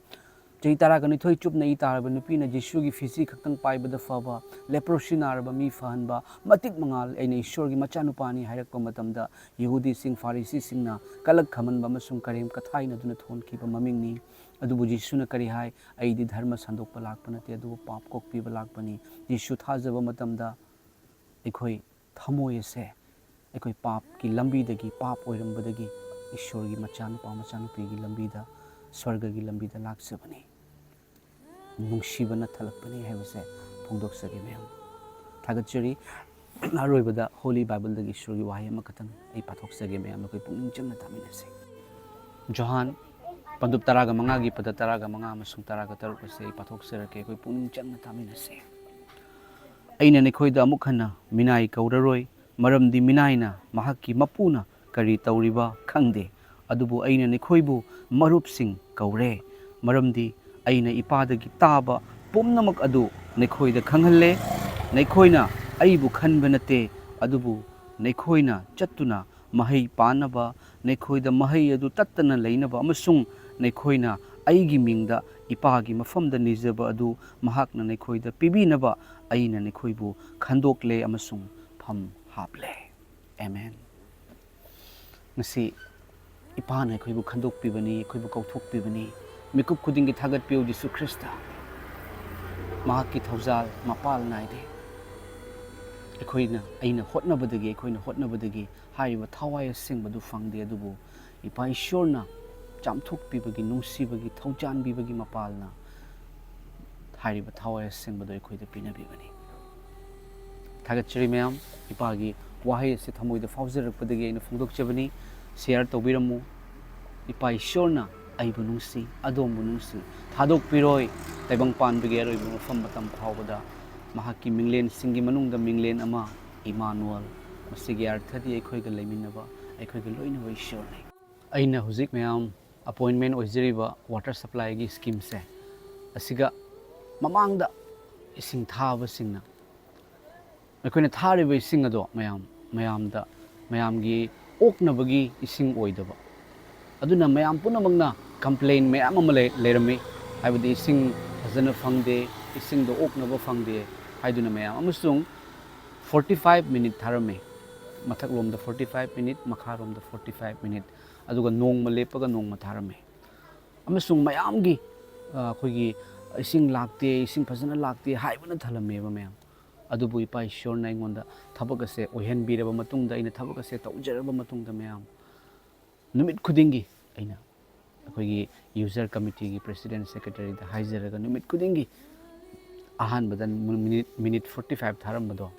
ꯆꯍꯤ ꯇꯔꯥꯒ ꯅꯤꯊꯣꯏ ꯆꯨꯞꯅ ꯏ ꯇꯥꯔꯕ ꯅꯨꯄꯤꯅ ꯖꯤꯁꯨꯒꯤ ꯐꯤꯖꯤ ꯈꯛꯇꯪ ꯄꯥꯏꯕꯗ ꯐꯕ, ꯂꯦꯄ꯭ꯔꯣꯁꯤ ꯅꯥꯔꯕ ꯃꯤ ꯐꯍꯟꯕ, ꯃꯇꯤꯛ ꯃꯉꯥꯜ, "ꯑꯩꯅ ꯏꯁꯣꯔꯒꯤ ꯃꯆꯥꯅꯨꯄꯥꯅꯤ" ꯍꯥꯏꯔꯛꯄ ꯃꯇꯝꯗ ꯌꯍꯨꯗꯤꯁꯤꯡ, ꯐꯥꯔꯤꯁꯤꯁꯤꯡꯅ ꯀꯂꯛ ꯈꯝꯍꯟꯕ ꯑꯃꯁꯨꯡ ꯀꯔꯦꯝ ꯀꯊꯥꯏꯅꯗꯨꯅ ꯊꯣꯟꯈꯤꯕ ꯃꯃꯤꯡꯅꯤ꯫ ꯑꯗꯨꯕꯨ ꯖꯤꯁꯨꯅ ꯀꯔꯤ ꯍꯥꯏ? "ꯑꯩꯗꯤ ꯙꯔꯃ ꯁꯟꯗꯣꯛꯄ ꯂꯥꯛꯄ ꯅꯠꯇꯦ, ꯑꯗꯨꯕꯨ ꯄꯥꯞ ꯀꯣꯛꯄꯤꯕ ꯂꯥꯛꯄꯅꯤ"꯫ ꯖꯤꯁꯨ ꯊꯥꯖꯕ ꯃꯇꯝꯗ ꯑꯩꯈꯣꯏ ꯊꯃꯣꯏ ꯑꯁꯦ ꯑꯩꯈꯣꯏ ꯄꯥꯞꯀꯤ ꯂꯝꯕꯤꯗꯒꯤ, ꯄꯥꯞ ꯑꯣꯏꯔꯝꯕꯗꯒꯤ ꯏꯁꯣꯔꯒꯤ ꯃꯆꯥꯅꯨꯄꯥ ꯃꯆꯥꯅꯨꯄꯤꯒꯤ ꯂꯝꯕꯤꯗ, ꯁ꯭ꯋꯔꯒꯒꯤ ꯂꯝꯕꯤꯗ ꯂꯥꯛꯆꯕꯅꯤ꯫ ꯅꯨꯡꯁꯤꯕꯅ ꯊꯜꯂꯛꯄꯅꯤ ꯍꯥꯏꯕꯁꯦ ꯐꯣꯡꯗꯣꯛꯆꯒꯦ ꯃꯌꯥꯝ꯫ ꯊꯥꯒꯠꯆꯔꯤ꯫ ꯑꯔꯣꯏꯕꯗ Holy Bible ꯗꯒꯤ ꯏꯁꯣꯔꯒꯤ ꯋꯥꯍꯩ ꯑꯃꯈꯛꯇꯪ ꯑꯩ ꯄꯥꯊꯣꯛꯆꯒꯦ, ꯃꯌꯥꯝ ꯑꯩꯈꯣꯏ ꯄꯨꯛꯅꯤꯡ ꯆꯪꯅ ꯇꯥꯃꯤꯟꯅꯁꯤ꯫ ꯖꯣꯍꯥꯟ ꯄꯟꯗꯨꯞ ꯇꯔꯥꯒ ꯃꯉꯥꯒꯤ ꯄꯗ ꯇꯔꯥꯒ ꯃꯉꯥ ꯑꯃꯁꯨꯡ ꯇꯔꯥꯒ ꯇꯔꯨꯛ ꯑꯁꯤ ꯑꯩ ꯄꯥꯊꯣꯛꯆꯔꯛꯀꯦ, ꯑꯩꯈꯣꯏ ꯄꯨꯛꯅꯤꯡ ꯆꯪꯅ ꯇꯥꯃꯤꯟꯅꯁꯤ꯫ "ꯑꯩꯅ ꯅꯈꯣꯏꯗ ꯑꯃꯨꯛ ꯍꯟꯅ ꯃꯤꯅꯥꯏ ꯀꯧꯔꯔꯣꯏ, ꯃꯔꯝꯗꯤ ꯃꯤꯅꯥꯏꯅ ꯃꯍꯥꯛꯀꯤ ꯃꯄꯨꯅ ꯀꯔꯤ ꯇꯧꯔꯤꯕ ꯈꯪꯗꯦ꯫ ꯑꯗꯨꯕꯨ ꯑꯩꯅ ꯅꯈꯣꯏꯕꯨ ꯃꯔꯨꯞꯁꯤꯡ ꯀꯧꯔꯦ, ꯃꯔꯝꯗꯤ ꯑꯩꯅ ꯏꯄꯥꯗꯒꯤ ꯇꯥꯕ ꯄꯨꯝꯅꯃꯛ ꯑꯗꯨ ꯅꯈꯣꯏꯗ ꯈꯪꯍꯜꯂꯦ꯫ ꯅꯈꯣꯏꯅ ꯑꯩꯕꯨ ꯈꯟꯕ ꯅꯠꯇꯦ, ꯑꯗꯨꯕꯨ ꯅꯈꯣꯏꯅ ꯆꯠꯇꯨꯅ ꯃꯍꯩ ꯄꯥꯟꯅꯕ, ꯅꯈꯣꯏꯗ ꯃꯍꯩ ꯑꯗꯨ ꯇꯠꯇꯅ ꯂꯩꯅꯕ ꯑꯃꯁꯨꯡ ꯅꯈꯣꯏꯅ ꯑꯩꯒꯤ ꯃꯤꯡꯗ ꯏꯄꯥꯒꯤ ꯃꯐꯝꯗ ꯅꯤꯖꯕ ꯑꯗꯨ ꯃꯍꯥꯛꯅ ꯅꯈꯣꯏꯗ ꯄꯤꯕꯤꯅꯕ ꯑꯩꯅ ꯅꯈꯣꯏꯕꯨ ꯈꯟꯗꯣꯛꯂꯦ ꯑꯃꯁꯨꯡ ꯐꯝ ꯍꯥꯞꯂꯦ"꯫ ꯑꯦꯃꯦꯟ꯫ ꯉꯁꯤ ꯏꯄꯥꯅ ꯑꯩꯈꯣꯏꯕꯨ ꯈꯟꯗꯣꯛꯄꯤꯕꯅꯤ, ꯑꯩꯈꯣꯏꯕꯨ ꯀꯧꯊꯣꯛꯄꯤꯕꯅꯤ꯫ ꯃꯤꯀꯨꯞ ꯈꯨꯗꯤꯡꯒꯤ ꯊꯥꯒꯠꯄꯤꯌꯨ, ꯖꯤꯁꯨ ꯈ꯭ꯔꯤꯁꯇ꯫ ꯃꯍꯥꯛꯀꯤ ꯊꯧꯖꯥꯜ ꯃꯄꯥꯜ ꯅꯥꯏꯗꯦ꯫ ꯑꯩꯈꯣꯏꯅ ꯑꯩꯅ ꯍꯣꯠꯅꯕꯗꯒꯤ ꯑꯩꯈꯣꯏꯅ ꯍꯣꯠꯅꯕꯗꯒꯤ ꯍꯥꯏꯔꯤꯕ ꯊꯋꯥꯏ ꯑꯁꯦꯡꯕꯗꯨ ꯐꯪꯗꯦ꯫ ꯑꯗꯨꯕꯨ ꯏꯄꯥ ꯏꯁꯣꯔꯅ ꯆꯥꯝꯊꯣꯛꯄꯤꯕꯒꯤ, ꯅꯨꯡꯁꯤꯕꯒꯤ, ꯊꯧꯖꯥꯟꯕꯤꯕꯒꯤ ꯃꯄꯥꯜꯅ ꯍꯥꯏꯔꯤꯕ ꯊꯋꯥꯏ ꯑꯁꯦꯡꯕꯗꯣ ꯑꯩꯈꯣꯏꯗ ꯄꯤꯅꯕꯤꯕꯅꯤ꯫ ꯊꯥꯒꯠꯆꯔꯤ ꯃꯌꯥꯝ꯫ ꯏꯄꯥꯒꯤ ꯋꯥꯍꯩ ꯑꯁꯤ ꯊꯃꯣꯏꯗ ꯐꯥꯎꯖꯔꯛꯄꯗꯒꯤ ꯑꯩꯅ ꯐꯣꯡꯗꯣꯛꯆꯕꯅꯤ꯫ ꯁꯤꯌꯥꯔ ꯇꯧꯕꯤꯔꯝꯃꯨ꯫ ꯏꯄꯥ ꯏꯁꯣꯔꯅ ꯑꯩꯕꯨ ꯅꯨꯡꯁꯤ, ꯑꯗꯣꯝꯕꯨ ꯅꯨꯡꯁꯤ, ꯊꯥꯗꯣꯛꯄꯤꯔꯣꯏ꯫ ꯇꯥꯏꯕꯪ ꯄꯥꯟꯕꯒꯤ ꯑꯔꯣꯏꯕ ꯃꯐꯝ ꯃꯇꯝ ꯐꯥꯎꯕꯗ ꯃꯍꯥꯛꯀꯤ ꯃꯤꯡꯂꯦꯟꯁꯤꯡꯒꯤ ꯃꯅꯨꯡꯗ ꯃꯤꯡꯂꯦꯟ ꯑꯃ, ꯏꯃꯥꯅꯨꯑꯦꯜ꯫ ꯃꯁꯤꯒꯤ ꯑꯔꯊꯗꯤ ꯑꯩꯈꯣꯏꯒ ꯂꯩꯃꯤꯟꯅꯕ, ꯑꯩꯈꯣꯏꯒ ꯂꯣꯏꯅꯕ ꯏꯁꯣꯔꯅꯤ꯫ ꯑꯩꯅ ꯍꯧꯖꯤꯛ ꯃꯌꯥꯝ ꯑꯄꯣꯏꯟꯃꯦꯟ ꯑꯣꯏꯖꯔꯤꯕ ꯋꯥꯇꯔ ꯁꯄ꯭ꯂꯥꯏꯒꯤ ꯁ꯭ꯀꯤꯝꯁꯦ, ꯑꯁꯤꯒ ꯃꯃꯥꯡꯗ ꯏꯁꯤꯡ ꯊꯥꯕꯁꯤꯡꯅ ꯑꯩꯈꯣꯏꯅ ꯊꯥꯔꯤꯕ ꯏꯁꯤꯡ ꯑꯗꯣ ꯃꯌꯥꯝ, ꯃꯌꯥꯝꯗ, ꯃꯌꯥꯝꯒꯤ ꯑꯣꯛꯅꯕꯒꯤ ꯏꯁꯤꯡ ꯑꯣꯏꯗꯕ꯫ ꯑꯗꯨꯅ ꯃꯌꯥꯝ ꯄꯨꯝꯅꯃꯛꯅ ꯀꯝꯄ꯭ꯂꯦꯟ ꯃꯌꯥꯝ ꯑꯃ ꯂꯩ-, ꯂꯩꯔꯝꯃꯤ꯫ ꯍꯥꯏꯕꯗꯤ ꯏꯁꯤꯡ ꯐꯖꯅ ꯐꯪꯗꯦ, ꯏꯁꯤꯡꯗꯣ ꯑꯣꯛꯅꯕ ꯐꯪꯗꯦ ꯍꯥꯏꯗꯨꯅ ꯃꯌꯥꯝ꯫ ꯑꯃꯁꯨꯡ forty five minute ꯊꯥꯔꯝꯃꯤ꯫ ꯃꯊꯛꯂꯣꯝꯗ forty five minute, ꯃꯈꯥꯔꯣꯝꯗ forty five minute, ꯑꯗꯨꯒ ꯅꯣꯡꯃ ꯂꯦꯞꯄꯒ ꯅꯣꯡꯃ ꯊꯥꯔꯝꯃꯤ꯫ ꯑꯃꯁꯨꯡ ꯃꯌꯥꯝꯒꯤ, ꯑ, ꯑꯩꯈꯣꯏꯒꯤ ꯏꯁꯤꯡ ꯂꯥꯛꯇꯦ, ꯏꯁꯤꯡ ꯐꯖꯅ ꯂꯥꯛꯇꯦ ꯍꯥꯏꯕꯅ ꯊꯜꯂꯝꯃꯦꯕ ꯃꯌꯥꯝ꯫ ꯑꯗꯨꯕꯨ ꯏꯄꯥ ꯏꯁꯣꯔꯅ ꯑꯩꯉꯣꯟꯗ ꯊꯕꯛ ꯑꯁꯦ ꯑꯣꯏꯍꯟꯕꯤꯔꯕ ꯃꯇꯨꯡꯗ, ꯑꯩꯅ ꯊꯕꯛ ꯑꯁꯦ ꯇꯧꯖꯔꯕ ꯃꯇꯨꯡꯗ ꯃꯌꯥꯝ, ꯅꯨꯃꯤꯠ ꯈꯨꯗꯤꯡꯒꯤ ꯑꯩꯅ ꯑꯩꯈꯣꯏꯒꯤ ꯌꯨꯖꯔ ꯀꯃꯤꯇꯤꯒꯤ ꯄ꯭ꯔꯦꯁꯤꯗꯦꯟꯠ, ꯁꯦꯀ꯭ꯔꯦꯇꯔꯤꯗ ꯍꯥꯏꯖꯔꯒ ꯅꯨꯃꯤꯠ ꯈꯨꯗꯤꯡꯒꯤ ꯑꯍꯥꯟꯕꯗ ꯃꯤꯅꯤꯠ, ꯃꯤꯅꯤꯠ forty five ꯊꯥꯔꯝꯕꯗꯣ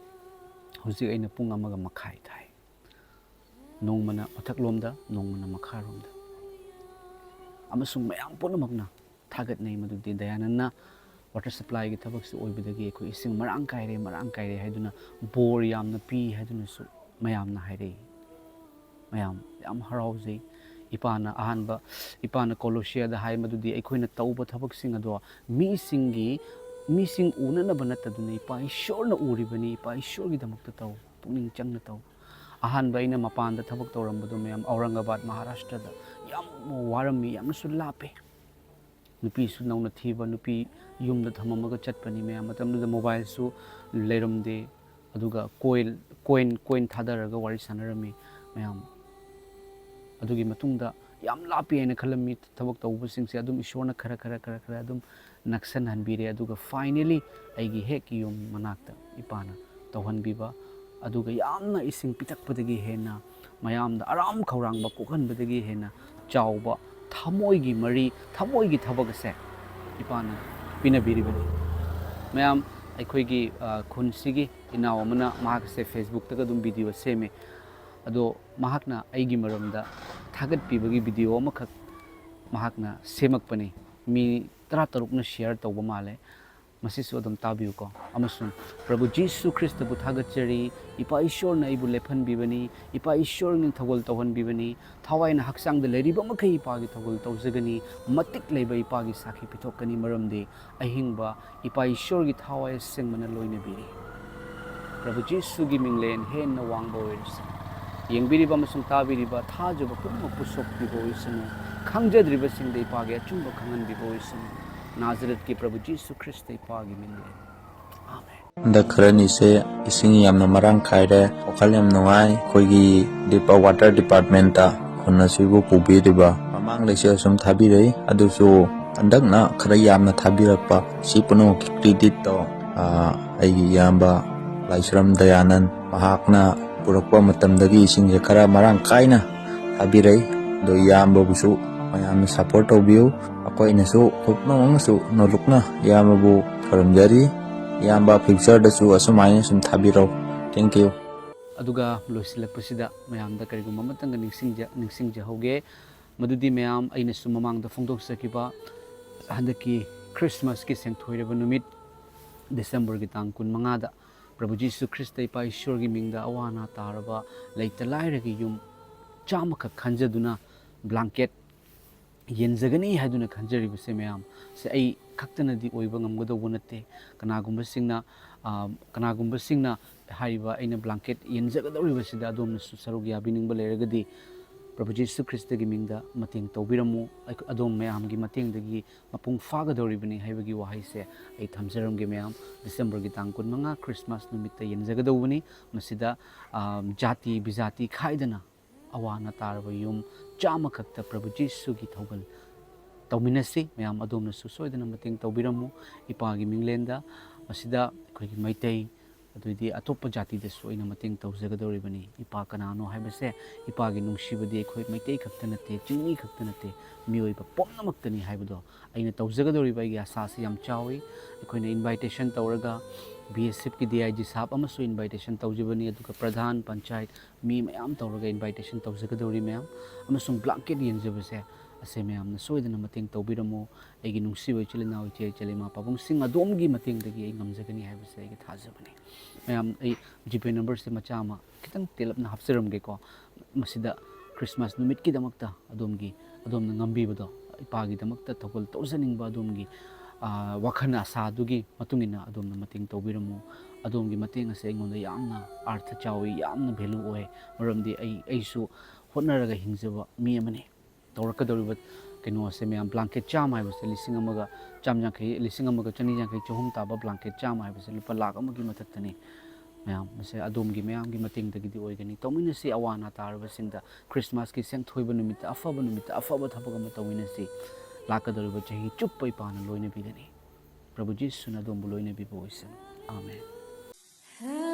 ꯍꯧꯖꯤꯛ ꯑꯩꯅ ꯄꯨꯡ ꯑꯃꯒ ꯃꯈꯥꯏ ꯊꯥꯏ꯫ ꯅꯣꯡꯃꯅ ꯃꯊꯛꯂꯣꯝꯗ, ꯅꯣꯡꯃꯅ ꯃꯈꯥꯔꯣꯝꯗ꯫ ꯑꯃꯁꯨꯡ ꯃꯌꯥꯝ ꯄꯨꯝꯅꯃꯛꯅ ꯊꯥꯒꯠꯅꯩ ꯃꯗꯨꯗꯤ ꯗꯌꯥꯅꯟꯗꯅ ꯋꯥꯇꯔ ꯁꯄ꯭ꯂꯥꯏꯒꯤ ꯊꯕꯛꯁꯤ ꯑꯣꯏꯕꯗꯒꯤ ꯑꯩꯈꯣꯏ ꯏꯁꯤꯡ ꯃꯔꯥꯡ ꯀꯥꯏꯔꯦ, ꯃꯔꯥꯡ ꯀꯥꯏꯔꯦ ꯍꯥꯏꯗꯨꯅ ꯕꯣꯔ ꯌꯥꯝꯅ ꯄꯤ ꯍꯥꯏꯗꯨꯅꯁꯨ ꯃꯌꯥꯝꯅ ꯍꯥꯏꯔꯛꯏ꯫ ꯃꯌꯥꯝ ꯌꯥꯝ ꯍꯔꯥꯎꯖꯩ꯫ ꯏꯄꯥꯅ ꯑꯍꯥꯟꯕ, ꯏꯄꯥꯅ ꯀꯣꯂꯣꯁꯤꯌꯥꯗ ꯍꯥꯏ ꯃꯗꯨꯗꯤ ꯑꯩꯈꯣꯏꯅ ꯇꯧꯕ ꯊꯕꯛꯁꯤꯡ ꯑꯗꯣ ꯃꯤꯁꯤꯡꯒꯤ, ꯃꯤꯁꯤꯡ ꯎꯅꯅꯕ ꯅꯠꯇꯗꯨꯅ ꯏꯄꯥ ꯏꯁꯣꯔꯅ ꯎꯔꯤꯕꯅꯤ, ꯏꯄꯥ ꯏꯁꯣꯔꯒꯤꯗꯃꯛꯇ ꯇꯧ, ꯄꯨꯛꯅꯤꯡ ꯆꯪꯅ ꯇꯧ꯫ ꯑꯍꯥꯟꯕ ꯑꯩꯅ ꯃꯄꯥꯟꯗ ꯊꯕꯛ ꯇꯧꯔꯝꯕꯗꯣ ꯃꯌꯥꯝ, ꯑꯧꯔꯪꯒꯕꯥꯗ, ꯃꯍꯥꯔꯥꯁꯇ꯭ꯔꯗ ꯌꯥꯝ ꯋꯥꯔꯝꯃꯤ, ꯌꯥꯝꯅꯁꯨ ꯂꯥꯞꯄꯦ꯫ ꯅꯨꯄꯤꯁꯨ ꯅꯧꯅ ꯊꯤꯕ, ꯅꯨꯄꯤ ꯌꯨꯝꯗ ꯊꯝꯃꯝꯃꯒ ꯆꯠꯄꯅꯤ ꯃꯌꯥꯝ꯫ ꯃꯇꯝꯗꯨꯗ ꯃꯣꯕꯥꯏꯜꯁꯨ ꯂꯩꯔꯝꯗꯦ, ꯑꯗꯨꯒ ꯀꯣꯏꯜ, ꯀꯣꯏꯟ, ꯀꯣꯏꯟ ꯊꯥꯗꯔꯒ ꯋꯥꯔꯤ ꯁꯥꯟꯅꯔꯝꯃꯤ ꯃꯌꯥꯝ꯫ ꯑꯗꯨꯒꯤ ꯃꯇꯨꯡꯗ ꯌꯥꯝ ꯂꯥꯞꯄꯤ ꯍꯥꯏꯅ ꯈꯜꯂꯝꯃꯤ ꯊꯕꯛ ꯇꯧꯕꯁꯤꯡꯁꯦ꯫ ꯑꯗꯨꯝ ꯏꯁꯣꯔꯅ ꯈꯔ, ꯈꯔ, ꯈꯔ, ꯈꯔ ꯑꯗꯨꯝ ꯅꯛꯁꯟꯍꯟꯕꯤꯔꯦ꯫ ꯑꯗꯨꯒ finally ꯑꯩꯒꯤ ꯍꯦꯛ ꯌꯨꯝ ꯃꯅꯥꯛꯇ ꯏꯄꯥꯅ ꯇꯧꯍꯟꯕꯤꯕ, ꯑꯗꯨꯒ ꯌꯥꯝꯅ ꯏꯁꯤꯡ ꯄꯤꯊꯛꯄꯗꯒꯤ ꯍꯦꯟꯅ, ꯃꯌꯥꯝꯗ ꯑꯔꯥꯝ ꯈꯧꯔꯥꯡꯕ ꯀꯣꯛꯍꯟꯕꯗꯒꯤ ꯍꯦꯟꯅ ꯆꯥꯎꯕ ꯊꯃꯣꯏꯒꯤ ꯃꯔꯤ, ꯊꯃꯣꯏꯒꯤ ꯊꯕꯛ ꯑꯁꯦ ꯏꯄꯥꯅ ꯄꯤꯅꯕꯤꯔꯤꯕꯅꯤ꯫ ꯃꯌꯥꯝ, ꯑꯩꯈꯣꯏꯒꯤ, ꯑ, ꯈꯨꯟꯁꯤꯒꯤ ꯏꯅꯥꯎ ꯑꯃꯅ, ꯃꯍꯥꯛ ꯑꯁꯦ Facebookꯇꯒ ꯑꯗꯨꯝ video ꯁꯦꯝꯃꯦ꯫ ꯑꯗꯣ ꯃꯍꯥꯛꯅ ꯑꯩꯒꯤ ꯃꯔꯝꯗ ꯊꯥꯒꯠꯄꯤꯕꯒꯤ video ꯑꯃꯈꯛ ꯃꯍꯥꯛꯅ ꯁꯦꯝꯃꯛꯄꯅꯤ꯫ ꯃꯤ ꯇꯔꯥꯇꯔꯨꯛꯅ share ꯇꯧꯕ ꯃꯥꯜꯂꯦ꯫ ꯃꯁꯤꯁꯨ ꯑꯗꯨꯝ ꯇꯥꯕꯤꯌꯨꯀꯣ꯫ ꯑꯃꯁꯨꯡ, "ꯄ꯭ꯔꯚꯨ ꯖꯤꯁꯨ ꯈ꯭ꯔꯤꯁꯇꯕꯨ ꯊꯥꯒꯠꯆꯔꯤ꯫ ꯏꯄꯥ ꯏꯁꯣꯔꯅ ꯑꯩꯕꯨ ꯂꯦꯞꯍꯟꯕꯤꯕꯅꯤ꯫ ꯏꯄꯥ ꯏꯁꯣꯔꯅ ꯊꯧꯒꯜ ꯇꯧꯍꯟꯕꯤꯕꯅꯤ꯫ ꯊꯋꯥꯏꯅ ꯍꯛꯆꯥꯡꯗ ꯂꯩꯔꯤꯕ ꯃꯈꯩ ꯏꯄꯥꯒꯤ ꯊꯧꯒꯜ ꯇꯧꯖꯒꯅꯤ꯫ ꯃꯇꯤꯛ ꯂꯩꯕ ꯏꯄꯥꯒꯤ ꯁꯥꯈꯤ ꯄꯤꯊꯣꯛꯀꯅꯤ, ꯃꯔꯝꯗꯤ ꯑꯍꯤꯡꯕ ꯏꯄꯥ ꯏꯁꯣꯔꯒꯤ ꯊꯋꯥꯏ ꯑꯁꯦꯡꯕꯅ ꯂꯣꯏꯅꯕꯤꯔꯤ꯫" ꯄ꯭ꯔꯚꯨ ꯖꯤꯁꯨꯒꯤ ꯃꯤꯡꯂꯦꯟ ꯍꯦꯟꯅ ꯋꯥꯡꯕ ꯑꯣꯏꯔꯁꯅꯨ꯫ ꯌꯦꯡꯕꯤꯔꯤꯕ ꯑꯃꯁꯨꯡ ꯇꯥꯕꯤꯔꯤꯕ ꯊꯥꯖꯕ ꯄꯨꯝꯅꯃꯛꯄꯨ ꯁꯣꯛꯄꯤꯕ ꯑꯣꯏꯁꯅꯨ꯫ ꯈꯪꯖꯗ꯭ꯔꯤꯕꯁꯤꯡꯗ ꯏꯄꯥꯒꯤ ꯑꯆꯨꯝꯕ ꯈꯪꯍꯟꯕꯤꯕ ꯑꯣꯏꯁꯅꯨ꯫ ꯅꯥꯖꯔꯦꯠꯀꯤ ꯄ꯭ꯔꯚꯨ ꯖꯤꯁꯨ ꯈ꯭ꯔꯤꯁꯇ ꯏꯄꯥꯒꯤ ꯃꯤꯡꯂꯦꯟ꯫ ꯑꯥꯃꯦꯟ꯫ ꯍꯟꯗꯛ ꯈꯔꯅꯤꯁꯦ ꯏꯁꯤꯡ ꯌꯥꯝꯅ ꯃꯔꯥꯡ ꯀꯥꯏꯔꯦ, ꯋꯥꯈꯜ ꯌꯥꯝ ꯅꯨꯡꯉꯥꯏ꯫ ꯑꯩꯈꯣꯏꯒꯤ ꯗꯤꯄꯥ-, water departmentꯇ ꯈꯨꯟ ꯑꯁꯤꯕꯨ ꯄꯨꯕꯤꯔꯤꯕ, ꯃꯃꯥꯡꯗꯩꯁꯨ ꯑꯁꯨꯝ ꯊꯥꯕꯤꯔꯛꯏ, ꯑꯗꯨꯁꯨ ꯍꯟꯗꯛꯅ ꯈꯔ ꯌꯥꯝꯅ ꯊꯥꯕꯤꯔꯛꯄ, ꯁꯤ ꯄꯨꯝꯅꯃꯛꯀꯤ creditꯇꯣ, ꯑ, ꯑꯩꯒꯤ ꯏꯌꯥꯝꯕ ꯂꯥꯏꯁ꯭ꯔꯝ ꯗꯌꯥꯅꯟ, ꯃꯍꯥꯛꯅ ꯄꯨꯔꯛꯄ ꯃꯇꯝꯗꯒꯤ ꯏꯁꯤꯡꯁꯦ ꯈꯔ ꯃꯔꯥꯡ ꯀꯥꯏꯅ ꯊꯥꯕꯤꯔꯛꯏ꯫ ꯑꯗꯣ ꯏꯌꯥꯝꯕꯕꯨꯁꯨ ꯃꯌꯥꯝꯅ support ꯇꯧꯕꯤꯌꯨ꯫ ꯑꯩꯈꯣꯏꯅꯁꯨ, ꯄꯨꯝꯅꯃꯛꯅꯁꯨ ꯅꯣꯂꯨꯛꯅ ꯏꯌꯥꯝꯕꯕꯨ ꯈꯨꯔꯨꯝꯖꯔꯤ꯫ ꯏꯌꯥꯝꯕ, futureꯗꯁꯨ ꯑꯁꯨꯃꯥꯏꯅ ꯁꯨꯝ ꯊꯥꯕꯤꯔꯛꯎ꯫ Thank you꯫ ꯑꯗꯨꯒ ꯂꯣꯏꯁꯤꯜꯂꯛꯄꯁꯤꯗ ꯃꯌꯥꯝꯗ ꯀꯔꯤꯒꯨꯝꯕ ꯑꯃꯇꯪꯒ ꯅꯤꯡꯁꯤꯡꯖ-, ꯅꯤꯡꯁꯤꯡꯖꯍꯧꯒꯦ꯫ ꯃꯗꯨꯗꯤ ꯃꯌꯥꯝ, ꯑꯩꯅꯁꯨ ꯃꯃꯥꯡꯗ ꯐꯣꯡꯗꯣꯛꯆꯈꯤꯕ ꯍꯟꯗꯛꯀꯤ Christmasꯀꯤ ꯁꯦꯡꯊꯣꯏꯔꯕ ꯅꯨꯃꯤꯠ, Decemberꯒꯤ ꯇꯥꯡ ꯀꯨꯟꯃꯉꯥꯗ ꯄ꯭ꯔꯚꯨ ꯖꯤꯁꯨ ꯈ꯭ꯔꯤꯁꯇ ꯏꯄꯥ ꯏꯁꯣꯔꯒꯤ ꯃꯤꯡꯗ ꯑꯋꯥ ꯑꯅꯥ ꯇꯥꯔꯕ ꯂꯩꯇ ꯂꯥꯏꯔꯒꯤ ꯌꯨꯝ ꯆꯥꯝꯃꯈꯛ ꯈꯟꯖꯗꯨꯅ blanket ꯌꯦꯟꯖꯒꯅꯤ ꯍꯥꯏꯗꯨꯅ ꯈꯟꯖꯔꯤꯕꯁꯦ ꯃꯌꯥꯝ, ꯁꯦ ꯑꯩ ꯈꯛꯇꯅꯗꯤ ꯑꯣꯏꯕ ꯉꯝꯒꯗꯧꯕ ꯅꯠꯇꯦ꯫ ꯀꯅꯥꯒꯨꯝꯕꯁꯤꯡꯅ, ꯑ, ꯀꯅꯥꯒꯨꯝꯕꯁꯤꯡꯅ ꯍꯥꯏꯔꯤꯕ ꯑꯩꯅ blanket ꯌꯦꯟꯖꯒꯗꯧꯔꯤꯕꯁꯤꯗ ꯑꯗꯣꯝꯅꯁꯨ ꯁꯔꯨꯛ ꯌꯥꯕꯤꯅꯤꯡꯕ ꯂꯩꯔꯒꯗꯤ, ꯄ꯭ꯔꯚꯨ ꯖꯤꯁꯨ ꯈ꯭ꯔꯤꯁꯇꯒꯤ ꯃꯤꯡꯗ ꯃꯇꯦꯡ ꯇꯧꯕꯤꯔꯝꯃꯨ꯫ ꯑꯩꯈꯣ-, ꯑꯗꯣꯝ ꯃꯌꯥꯝꯒꯤ ꯃꯇꯦꯡꯗꯒꯤ ꯃꯄꯨꯡ ꯐꯥꯒꯗꯧꯔꯤꯕꯅꯤ ꯍꯥꯏꯕꯒꯤ ꯋꯥꯍꯩꯁꯦ ꯑꯩ ꯊꯝꯖꯔꯝꯒꯦ ꯃꯌꯥꯝ꯫ Decemberꯒꯤ ꯇꯥꯡ ꯀꯨꯟꯃꯉꯥ Christmas ꯅꯨꯃꯤꯠꯇ ꯌꯦꯟꯖꯒꯗꯧꯕꯅꯤ꯫ ꯃꯁꯤꯗ, ꯑ, ꯖꯥꯇꯤ ꯕꯤꯖꯥꯇꯤ ꯈꯥꯏꯗꯅ ꯑꯋꯥ ꯑꯅꯥ ꯇꯥꯔꯕ ꯌꯨꯝ ꯆꯥꯝꯃꯈꯛꯇ ꯄ꯭ꯔꯚꯨ ꯖꯤꯁꯨꯒꯤ ꯊꯧꯒꯜ ꯇꯧꯃꯤꯟꯅꯁꯤ꯫ ꯃꯌꯥꯝ ꯑꯗꯣꯝꯅꯁꯨ ꯁꯣꯏꯗꯅ ꯃꯇꯦꯡ ꯇꯧꯕꯤꯔꯝꯃꯨ ꯏꯄꯥꯒꯤ ꯃꯤꯡꯂꯦꯟꯗ꯫ ꯃꯁꯤꯗ ꯑꯩꯈꯣꯏꯒꯤ ꯃꯩꯇꯩ, ꯑꯗꯨꯗꯤ ꯑꯇꯣꯞꯄ ꯖꯥꯇꯤꯗꯁꯨ ꯑꯩꯅ ꯃꯇꯦꯡ ꯇꯧꯖꯒꯗꯧꯔꯤꯕꯅꯤ꯫ ꯏꯄꯥ ꯀꯅꯥꯅꯣ ꯍꯥꯏꯕꯁꯦ, ꯏꯄꯥꯒꯤ ꯅꯨꯡꯁꯤꯕꯗꯤ ꯑꯩꯈꯣꯏ ꯃꯩꯇꯩ ꯈꯛꯇ ꯅꯠꯇꯦ, ꯆꯤꯡꯃꯤ ꯈꯛꯇ ꯅꯠꯇꯦ, ꯃꯤꯑꯣꯏꯕ ꯄꯨꯝꯅꯃꯛꯇꯅꯤ ꯍꯥꯏꯕꯗꯣ ꯑꯩꯅ ꯇꯧꯖꯒꯗꯧꯔꯤꯕ ꯑꯩꯒꯤ ꯑꯁꯥꯁꯤ ꯌꯥꯝ ꯆꯥꯎꯏ꯫ ꯑꯩꯈꯣꯏꯅ invitation ꯇꯧꯔꯒ, B S ꯑꯦꯐꯀꯤ D I G ꯁꯥꯍꯕ ꯑꯃꯁꯨ invitation ꯇꯧꯖꯕꯅꯤ, ꯑꯗꯨꯒ ꯄ꯭ꯔꯙꯥꯟ, ꯄꯟꯆꯥꯌꯠ, ꯃꯤ ꯃꯌꯥꯝ ꯇꯧꯔꯒ invitation ꯇꯧꯖꯒꯗꯧꯔꯤ ꯃꯌꯥꯝ꯫ ꯑꯃꯁꯨꯡ blanket ꯌꯦꯟꯖꯕꯁꯦ, ꯑꯁꯦ ꯃꯌꯥꯝꯅ ꯁꯣꯏꯗꯅ ꯃꯇꯦꯡ ꯇꯧꯕꯤꯔꯝꯃꯨ꯫ ꯑꯩꯒꯤ ꯅꯨꯡꯁꯤꯕ ꯏꯆꯤꯜ ꯏꯅꯥꯎ, ꯏꯆꯦ ꯏꯆꯜ, ꯏꯃꯥ ꯄꯥꯕꯨꯡꯁꯤꯡ, ꯑꯗꯣꯝꯒꯤ ꯃꯇꯦꯡꯗꯒꯤ ꯑꯩ ꯉꯝꯖꯒꯅꯤ ꯍꯥꯏꯕꯁꯦ ꯑꯩꯒꯤ ꯊꯥꯖꯕꯅꯤ꯫ ꯃꯌꯥꯝ, ꯑꯩ ꯖꯤ ꯄꯦ ꯅꯝꯕꯔꯁꯦ ꯃꯆꯥ ꯑꯃ ꯈꯤꯇꯪ ꯇꯦꯜꯂꯞꯅ ꯍꯥꯞꯆꯔꯝꯒꯦꯀꯣ꯫ ꯃꯁꯤꯗ ꯈ꯭ꯔꯤꯁꯃꯥꯁ ꯅꯨꯃꯤꯠꯀꯤꯗꯃꯛꯇ ꯑꯗꯣꯝꯒꯤ, ꯑꯗꯣꯝꯅ ꯉꯝꯕꯤꯕꯗꯣ, ꯏꯄꯥꯒꯤꯗꯃꯛꯇ ꯊꯧꯒꯜ ꯇꯧꯖꯅꯤꯡꯕ ꯑꯗꯣꯝꯒꯤ, ꯑꯥ, ꯋꯥꯈꯜ ꯑꯁꯥꯗꯨꯒꯤ ꯃꯇꯨꯡ ꯏꯟꯅ ꯑꯗꯣꯝꯅ ꯃꯇꯦꯡ ꯇꯧꯕꯤꯔꯝꯃꯨ꯫ ꯑꯗꯣꯝꯒꯤ ꯃꯇꯦꯡ ꯑꯁꯦ ꯑꯩꯉꯣꯟꯗ ꯌꯥꯝꯅ ꯑꯥꯔꯊ ꯆꯥꯎꯏ, ꯌꯥꯝꯅ value ꯑꯣꯏ꯫ ꯃꯔꯝꯗꯤ ꯑꯩ, ꯑꯩꯁꯨ ꯍꯣꯠꯅꯔꯒ ꯍꯤꯡꯖꯕ ꯃꯤ ꯑꯃꯅꯤ꯫ ꯇꯧꯔꯛꯀꯗꯧꯔꯤꯕ ꯀꯩꯅꯣꯁꯦ ꯃꯌꯥꯝ, blanket ꯆꯥꯝꯃ ꯍꯥꯏꯕꯁꯦ, ꯂꯤꯁꯤꯡ ꯑꯃꯒ ꯆꯥꯝ ꯌꯥꯡꯈꯩ, ꯂꯤꯁꯤꯡ ꯑꯃꯒ ꯆꯅꯤ ꯌꯥꯡꯈꯩ, ꯆꯍꯨꯝ ꯇꯥꯕ blanket ꯆꯥꯝꯃ ꯍꯥꯏꯕꯁꯦ ꯂꯨꯄꯥ ꯂꯥꯈ ꯑꯃꯒꯤ ꯃꯊꯛꯇꯅꯤ꯫ ꯃꯌꯥꯝ, ꯃꯁꯦ ꯑꯗꯣꯝꯒꯤ ꯃꯌꯥꯝꯒꯤ ꯃꯇꯦꯡꯗꯒꯤꯗꯤ ꯑꯣꯏꯒꯅꯤ꯫ ꯇꯧꯃꯤꯟꯅꯁꯤ, ꯑꯋꯥ ꯑꯅꯥ ꯇꯥꯔꯕꯁꯤꯡꯗ ꯈ꯭ꯔꯤꯁꯃꯥꯁꯀꯤ ꯁꯦꯡꯊꯣꯏꯕ ꯅꯨꯃꯤꯠꯇ, ꯑꯐꯕ ꯅꯨꯃꯤꯠꯇ ꯑꯐꯕ ꯊꯕꯛ ꯑꯃ ꯇꯧꯃꯤꯟꯅꯁꯤ꯫ ꯂꯥꯛꯀꯗꯧꯔꯤꯕ ꯆꯍꯤ ꯆꯨꯞꯄ ꯏꯄꯥꯅ ꯂꯣꯏꯅꯕꯤꯒꯅꯤ꯫ ꯄ꯭ꯔꯚꯨ ꯖꯤꯁꯨꯅ ꯑꯗꯣꯝꯕꯨ ꯂꯣꯏꯅꯕꯤꯕ ꯑꯣꯏꯁꯅꯨ꯫ ꯑꯥꯃꯦꯟ꯫